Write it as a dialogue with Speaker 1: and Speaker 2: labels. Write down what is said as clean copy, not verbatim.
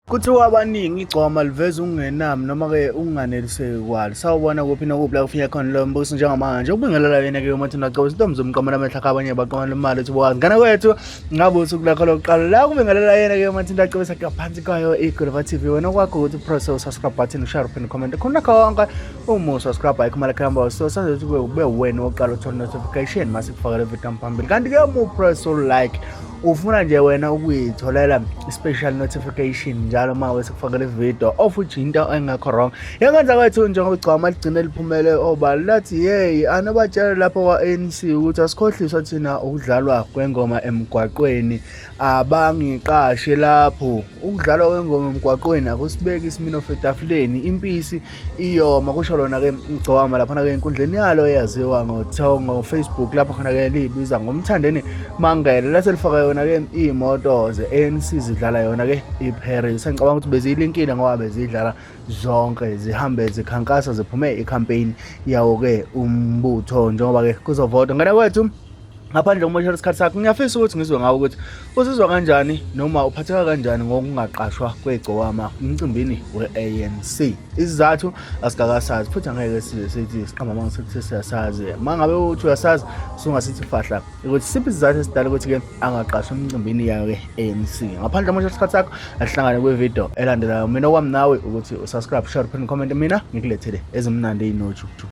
Speaker 1: Kuthiwa abaningi igcokama liveza ukungenami noma-ke ukunganeliseki kwalo. Sawubona kuphi nokuphi la kufika khona lo mbuso njengamanje. Ukubingelela yena-ke uMathina Gcobo, izintombi zomqamela amehlo akhe abanye baqamela imali ethi wazi. Ngane kwethu ngabe usuku lakho lokuqala la kubingelela yena-ke uMathina Gcobo ngaphansi kwayo iGulova TV. Wena okwakho ukuthi upress usubscribe button, ushare, uphinde comment. Khona konke uma usubscribe ayikho imali ekuhamba so senze ukuthi ube wena wokuqala uthola notification mase kufakele video phambili. Kanti-ke uma upress ulike ufuna nje wena ukuyitholela special notification njalo uma ngabe sekufakele ividiyo of which into engekho wrong. Yengenza kwethu njengoba igcwama ligcine liphumele obala lathi yeyi anobatshela lapho kwa-ANC ukuthi asikhohliswa thina ukudlalwa kwengoma emgwaqweni, abangiqashe lapho ukudlalwa kwengoma emgwaqweni akusibeki isiminofu etafuleni, impisi iyoma, kusho lona-ke igcwama laphana-ke enkundleni yalo eyaziwa ngo-Facebook lapho khona-ke liyibiza ngoMthandeni Mangele lase lifaka yona-ke iy'moto ze-ANC zidlala yona-ke iParis. Sengicabanga ukuthi beziyilinkile ngoba bezidlala zonke zihambe zikhankasa ziphume i-campaign yawo-ke umbutho njengoba-ke kuzovotwa. Ngane kwethu ngaphandle kokumoshela isikhathi sakho ngiyafisa ukuthi ngizwe ngawe ukuthi uzizwa kanjani noma uphatheka kanjani ngokungaqashwa kwegcokama emcimbini we-ANC. Isizathu asikakasazi futhi angeke size sithi siqamba amanga sithi siyasazi. Uma ngabe uthi uyasazi sungasithi fahla ukuthi siphi isizathu esidala ukuthi-ke angaqashwa emcimbini yayo-ke ANC. Ngaphandle kokumoshela isikhathi sakho asihlangane kwividiyo elandelayo. Mina okwami nawe ukuthi usubscribe, share, phinde comment, mina ngikulethele ezimnandi ey'noju.